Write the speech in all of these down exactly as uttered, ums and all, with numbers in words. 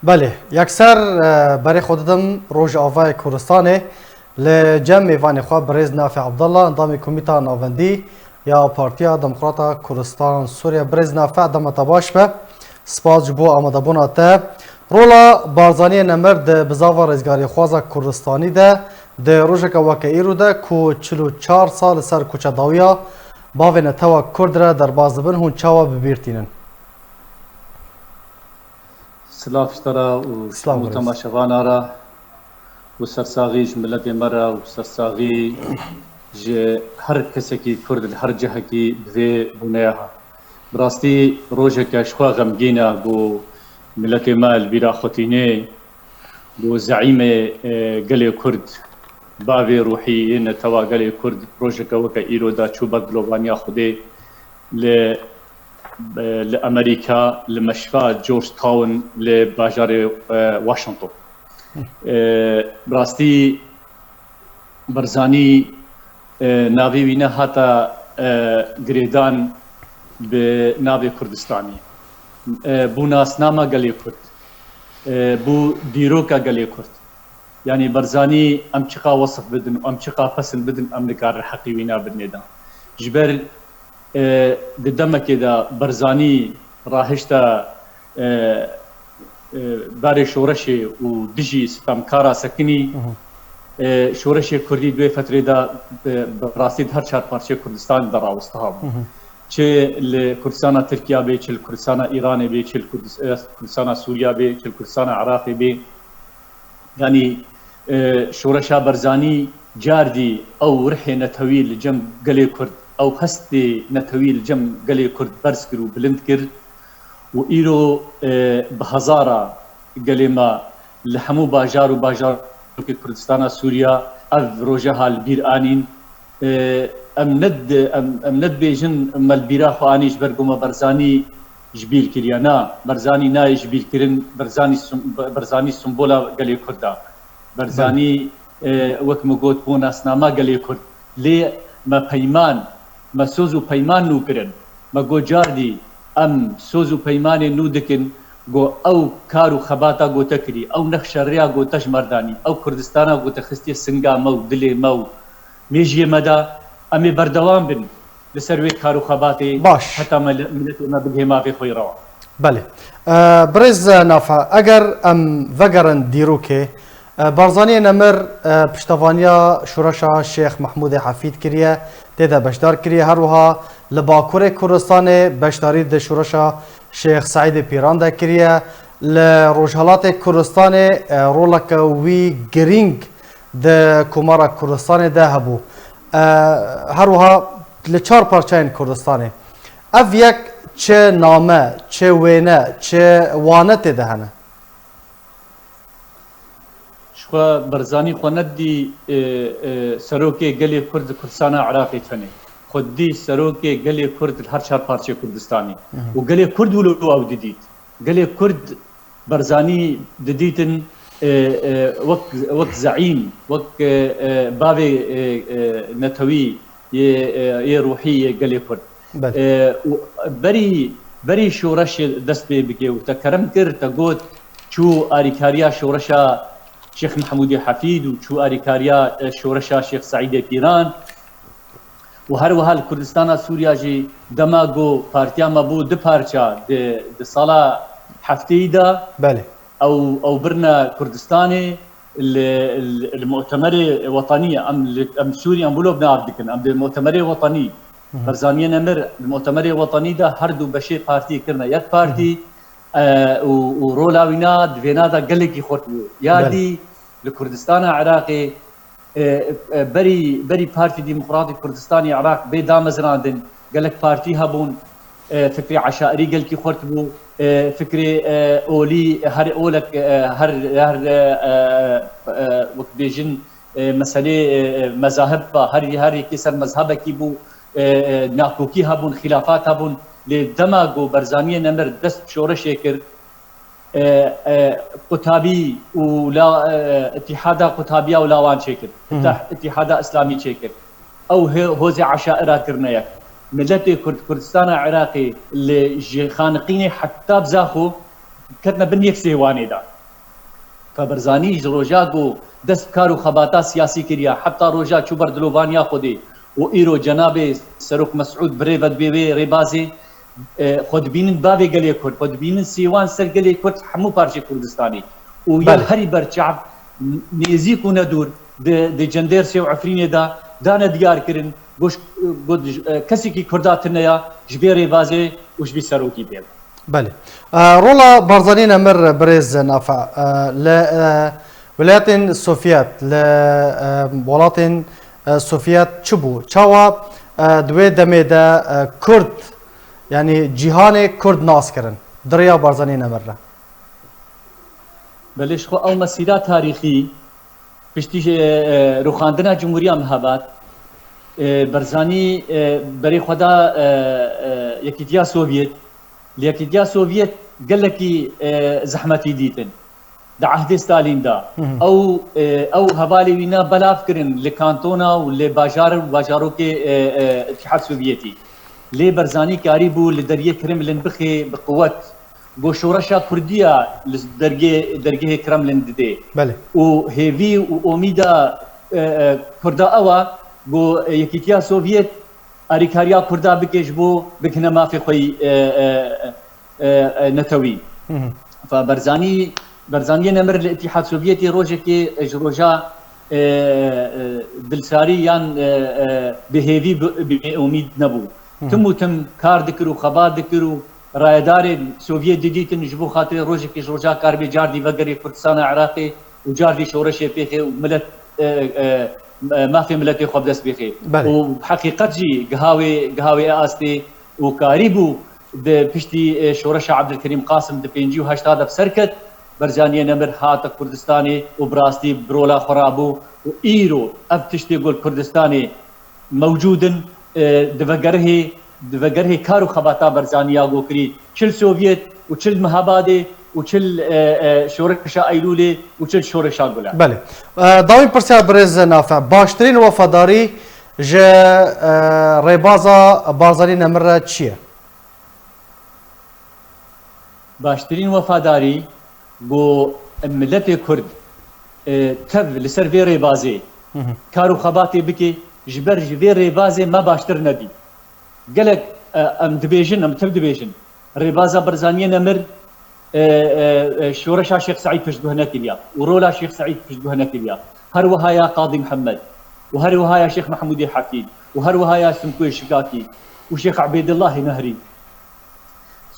Belê, yekser, e, berê xwe didim Rojavayê Kurdistanê. Li cem mêvanê xwe birêz Nafi Abdallah, endamê Komîta Navendî ya Partiya Demokrata Kurdistan Sûriye. Birêz Nafi, dema te baş be. Spas ji bo amadebûna te. Rola Barzaniyê Nemir di bizava rizgariyxwaza Kurdistanî de di rojeke weke îro de ku çil û çar sal li ser koçedawiya bavê netewa Kurd re derbas dibin, hûn çawa bi bîr tînin? Silav ji te re û ji Silav hemû birêz. Temaşevana re û sersaxî ji miletê me re û sersaxî ji her kesekî Kurd li her cihekî bi vê bûneya. Bi rastî rojeke ji xwe xemgîn e ku miletê me li bîra xwe tîne, ku zeîmê, e, gelê Kurd, bavê ruhî yê netewa gelê Kurd rojeke weke îro de çû ber dilovaniya Xwedê li, e, li Amerîka, li meşfa Georgetown li bajarê, e, Washington. E, bi rastî Barzanî, e, navê wî nehata, e, girêdan bi navê Kurdistanê. E, bû nasnama gelê Kurd. E, bû dîroka gelê Kurd. Yanî Barzanî em çiqa wesif bidin û em çiqa fesil bidin, em nikarin heqî wî nabinê de. Ji ber, e, di demekê de Barzanî rahişte, e, e, berê şoreşê û dijî sitemkara sekinî, Mhm. e, şoreşê Kurdî di wê fetrê de, e, bi rastî di her çar parçeyê Kurdistanê de rawestiha bû. Mhm. Çi li Kurdistana Tirkiya bê, çi li Kurdistana Îranê bê, çi li Kurdis-, e, Kurdistana Sûriya bê, çi li Kurdistana Iraqê bê. Yanî, e, şoreşa Barzanî cardî ew rihê netewî li cem gelê Kurd, ew hestê netewî li cem gelê Kurd berz kir û bilind kir û îro, e, bi hezara gelê me li hemû bajar û bajarokê Kurdistana Sûriya ev roje ha li bîr anîn. E, em ne di-, em, em ne dibêjin me li bîra xwe anî ji ber ku me Barzanî ji bîr kiriye. Na, Barzanî nayê ji bîr kirin, Barzanî sim-, Barzanî simbola gelê Kurd e. Barzanî, e, wek min got, bû nasnama gelê Kurd. Lê me peyman, me soz û peyman nû kirin. Me got cardî em soz û peymanê nû dikin, got ew kar û xebata gote kirî, ew nexşe rêya gote ji me re danî, ew Kurdistana gote xistiye singa me û dilê me û mêjiyê me de, em ê berdewam bin li ser wê kar û xebatê Baş. heta mil-, miletê me bigihê mafê xwe yê rewa. Belê. E, birêz Nafe, eger em vegerin dîrokê, e, Barzaniyê Nemir, e, piştevaniya şoreşa Şêx Mehmûdê Hefîd kiriye, tê de beşdar kiriye. Her wiha li Bakurê Kurdistanê beşdarî di şoreşa Şêx Seîdê Pîran de kiriye. Li Rojhelatê Kurdistanê, e, roleke wî girîng di Komara Kurdistanê de hebû. E, her wiha li çar parçeyên Kurdistanê. Ev yek çi name, çi wêne, çi wane tê de hene? Ji xwe Barzanî xwe nedidî, e, e, serokê gelê Kurd li Kurdistana Iraqê tenê. Xwe didî serokê gelê Kurd li her çar parçeyê Kurdistanê. Mhm. Û gelê Kurd wilo ew didît. Gelê Kurd Barzanî didîtin, e, e, wek, wek zeîm, wek, e, e, bavê, e, e, netewî yê, e, yê ruhî yê gelê Kurd. Belê. E, û berî, berî şoreşê dest pê bike û te kerem kir, te got, çû arîkariya şoreşa Şêx Mehmûdê Hefîd û çû arîkariya, e, şoreşa Şêx Seîdê Pîran. Û her wiha li Kurdistana Sûriya jî dema ku partiya me bû du parça di, di sala hefteyî de, Belê. ew, ew birine Kurdistanê li, li, li mutemerê wetanî, em li, em Sûriye, em wilo bi nav dikin, em di mutemerê wetanî, Hı hı. Barzaniyê Nemir li mutemerê wetanî de her du beşê partî kirine yek partî, Hı hı. e, û, û rola wîna di vêna de gelekî xurt bû. Ya Belê. dî li Kurdistana Iraqê, e, e, berî, berî Partî Demokratî Kurdistanê Iraq bê damezrandin, gelek partî hebûn, e, fikrê eşairî gelkî xurt bû, e, fikrê, e, olî, her olek, e, her, her, e, e, e, wek bêjin, e, meselê, e, e, mezahib ba, her, her yekê ser mezhebekî bû, e, e, nakokî hebûn, xilafat hebûn, lê dema ku Barzaniyê Nemir dest bi şoreşê kir, e, e, Qutabî û la, e, Îtîhada Qutabiya û lawan çêkir. Hı hı. Îtah-, Îtîhada Îslamî çêkir. Ew hê-, hozê eşaira kirine yek. Miletê Kurd, Kurdistana Iraqê li ji Xaniqînê heta Bizaxo ketine bin yek sêwanê de. Fe Barzanî ji roja ku dest bi kar û xebata siyasî kiriya, heta roja çû ber dilovaniya Xwedê û îro cenabê Serok Mesûd birêve dibê wê rêbazê, e, xwe dibînin bavê gelê Kurd, xwe dibînin sêwan ser gelê Kurd hemû parçê Kurdistanê. Û ya Belê. herî berçav, nêzîk û nedûr di, di Cendersê û Efrînê de dane diyar kirin, goş, got, e, kesekî Kurda tune ya ji vê rêbazê û ji vî serokî bê. Belê. E, rola Barzanî Nemir birêz Nafe, e, li, e, welatên Sovyet, li, e, welatên, e, Sovyet çi bû? Çawa, e, di wê demê de, e, Kurd, yanî cîhanê Kurd nas kirin? Di rêya Barzanî Nemir re. Belê, ji xwe ew mesîra tarîxî piştî ji, e, e, rûxandina Cumhuriya Mehabad, e, Barzanî, e, berê xwe da, e, e, Yekîtiya Sovyet. Li Yekîtiya Sovyet gelekî, e, zehmetî dîtin. Di ehdê Stalîn de. Hı hı. Ew, e, ew hevalê wî na belav kirin li kantona û li bajar û bajarokê, e, e, Îtîhad Sovyetî. Lê Barzanî karîbû li deriyê Kremlin bixê bi quwet. Got şoreşa Kurdiya li dergê-, dergehê Kremlin didê. Belê. Û hêvî û omîda, e, e, Kurda ew a, got, e, Yekîtiya Sovyet alîkariya Kurda bike ji bo bigihine mafê xwe yî, e, e, e, e, netewî. Hı hı. Fa Barzanî, Barzaniyê Nemir li Îtîhad Sovyetê rojekê ji roja, e, e, dilsarî yan, e, e, bêhêvî bi, bi, bêomîd nebû. Hı hı. Tim û tim kar dikir û xebat dikir û rayedarên Sovyet didîtin ji bo xatirê rojekê ji roja karibê cardî vegerê Kurdistana Iraqê û cardî şoreşê pêxê û milet, e, e, mafê miletê xwe bi dest bêxê. Belê. Û heqîqet jî giha wê, giha wê astê û karîbû di piştî, e, şoreşa Ebdilkerîm Qasim di pêncî û heşta de bi ser ket, Barzaniyê Nemir hate Kurdistanê û bi rastî bi rola xwe rabû û îro ev tiştê ku li Kurdistanê mewcûd in, e, di vegerhê, di vegerhê kar û xebata Barzanî ya ku kirî, çil Sovyet û çil Mehabadê û çil, e, e, şoreşa Eylûlê û çil şoreşa Gule. Belê. E, dawî pirsiyar birêz Nafe. Baştirîn wefadarî ji, e, rêbaza Barzanî Nemir re çi ye? Baştirîn wefadarî ku miletê Kurd, e, tev li ser vê rêbazê Hı hı. kar û xebatê bike, ji ber ji vê rêbazê me baştir nedî. Gelek, e, em dibêjin, em tev dibêjin. Rêbaza Barzaniyê Nemir, e, e, e, şoreşa Şêx Seîd piştguh nekiriya û rola Şêx Seîd piştguh nekiriya. Her wiha ya Qadî Mihemed û her wiha ya Şêx Mehmûdê Hefîd û her wiha ya Simkoyê Şikakî û Şêx Ebêdillahê Nehrî.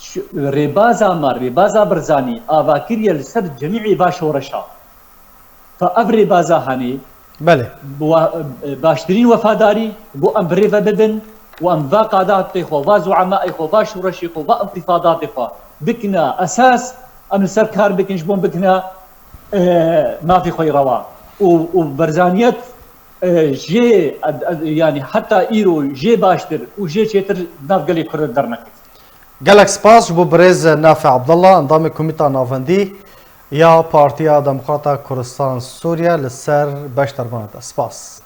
Ş-, rêbaza me, rêbaza Barzanî ava kiriye li ser cemî va şoreşa. Fa ev rêbaza henê Belê. wa-, baştirîn wefadarî, ku em bi rê ve bibin û em va qadatê xwe, va zuemaê xwe, va şoreşê xwe, va întifadatê xwe bikine esas, em li ser kar bikin, ji bo bikine, e, mafê xwe yê rewa. Û, û Barzaniyet, e, jê, e, e, yanî heta îro jê baştir û jê çêtir nav gelê Kurd dernekir. Gelek spas ji bo birêz Nafe Abdullah, endamê Komîta Navendî ya Partiya Demokrata Kurdistan Sûriye li ser beşdarvana te. Spas.